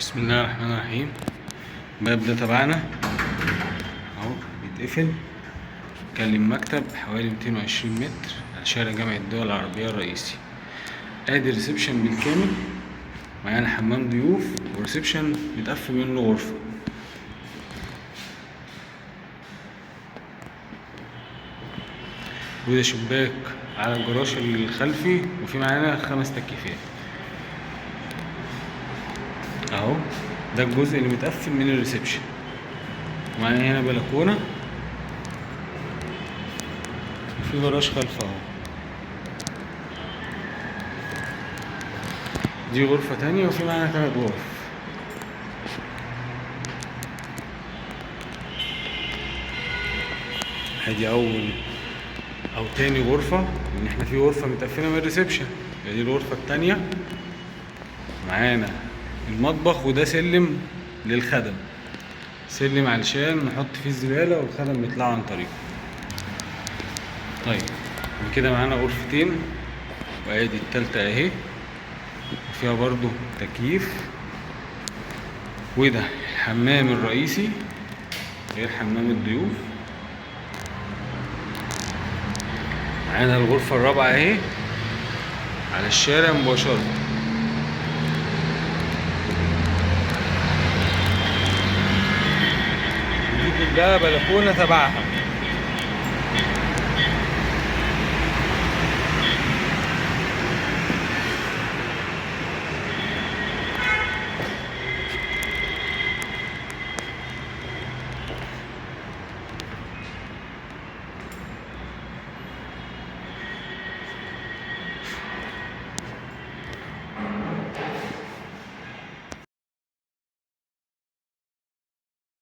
بسم الله الرحمن الرحيم. الباب ده تبعنا اهو بيتقفل. كلم مكتب حوالي 220 متر على شارع جامعة الدول العربية الرئيسي. ادي reception بالكامل، معانا حمام ضيوف و reception متقفل منه غرفة. وده شباك على الجراج الخلفي، وفي معانا 5 تكييفات اهو. ده الجزء اللي متقفل من ال reception. ومعانا هنا بلكونة وفي جراج خلف اهو. دي غرفة تانية، وفي معانا 3 غرف. ادي اول او تاني غرفة، لان احنا في غرفة متقفلة من ال reception. دي الغرفة التانية. معانا المطبخ، وده سلم للخدم، سلم علشان نحط فيه الزبالة والخدم بيطلعوا عن طريقه. طيب وكده معانا غرفتين، وادي التالتة اهي، وفيها برضو تكييف. وده الحمام الرئيسي غير حمام الضيوف. معانا الغرفة الرابعة اهي على الشارع مباشرة. دي كلها بلكونة تبعها.